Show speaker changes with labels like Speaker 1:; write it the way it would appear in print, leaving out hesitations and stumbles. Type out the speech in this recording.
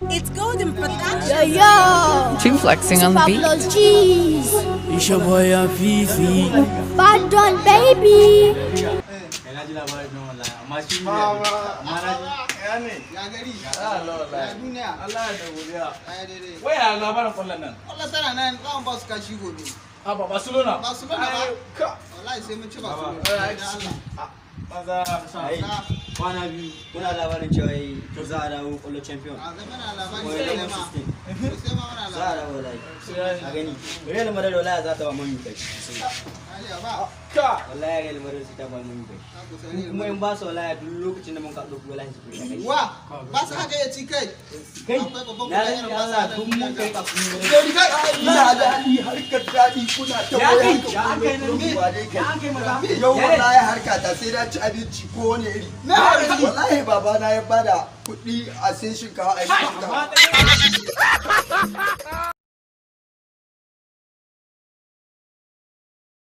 Speaker 1: It's Golden Production.
Speaker 2: Yo, yo.
Speaker 3: Two flexing on the beat.
Speaker 2: Pablo G's.
Speaker 4: It's your boy Fifi.
Speaker 2: Bad on baby.
Speaker 5: Kai, na ji labarin nan wallahi, amma shi ne, amma na ji.
Speaker 6: Ya ne?
Speaker 7: Ya gari?
Speaker 6: Allah wallahi.
Speaker 7: Ya duniya?
Speaker 6: Allah da godiya.
Speaker 7: Ya daidai.
Speaker 6: Wai ya labarin kwallon nan?
Speaker 7: Kwallo tana nan, za mu ba su kashi gobe.
Speaker 6: A ba Barcelona.
Speaker 7: Barcelona ba.
Speaker 6: Ai, ka.
Speaker 7: Wallahi sai mun ci Barcelona.
Speaker 6: Ai,
Speaker 7: Da Allah.
Speaker 6: Maza.
Speaker 5: Ai, kwana biyu kuna labarin cewa yi za a dawo kwallo champion.
Speaker 7: A zama na labari
Speaker 5: Wai
Speaker 7: sai
Speaker 5: level
Speaker 7: ma.
Speaker 5: 16.
Speaker 7: Sai ma muna
Speaker 5: Za a
Speaker 7: labari.
Speaker 5: dawo wallahi. A gani. Real Madrid wallahi za ta ba Man U kai.
Speaker 7: Aliya ba.
Speaker 6: Ka.
Speaker 5: Wallahi Real Madrid sai ta ba Man U kai.
Speaker 7: Na kusa Real
Speaker 5: Kuma in
Speaker 7: Madrid.
Speaker 5: ba su wallahi duk lokacin da mun ka ɗauki wallahi su kai kai.
Speaker 7: Wa ba su haka ya ci kai.
Speaker 5: Kai,
Speaker 7: Akwai babban
Speaker 5: na
Speaker 7: kuɗa
Speaker 5: rantsi
Speaker 7: irin ba su
Speaker 5: Allah
Speaker 7: hada
Speaker 5: duk mun kai kafin mu.
Speaker 8: Ina daɗi, harkar daɗi, kuna ta
Speaker 5: Ya
Speaker 8: waya
Speaker 5: kai,
Speaker 8: ka
Speaker 5: ya kai nan.
Speaker 8: kullum ba dai
Speaker 5: Ya
Speaker 8: kai.
Speaker 5: kai maza.
Speaker 8: Yau wallahi harka ta sai na ci abinci ko wani iri. Wallahi babana ya bada kuɗi a sai shinkafa a yi shinkafa.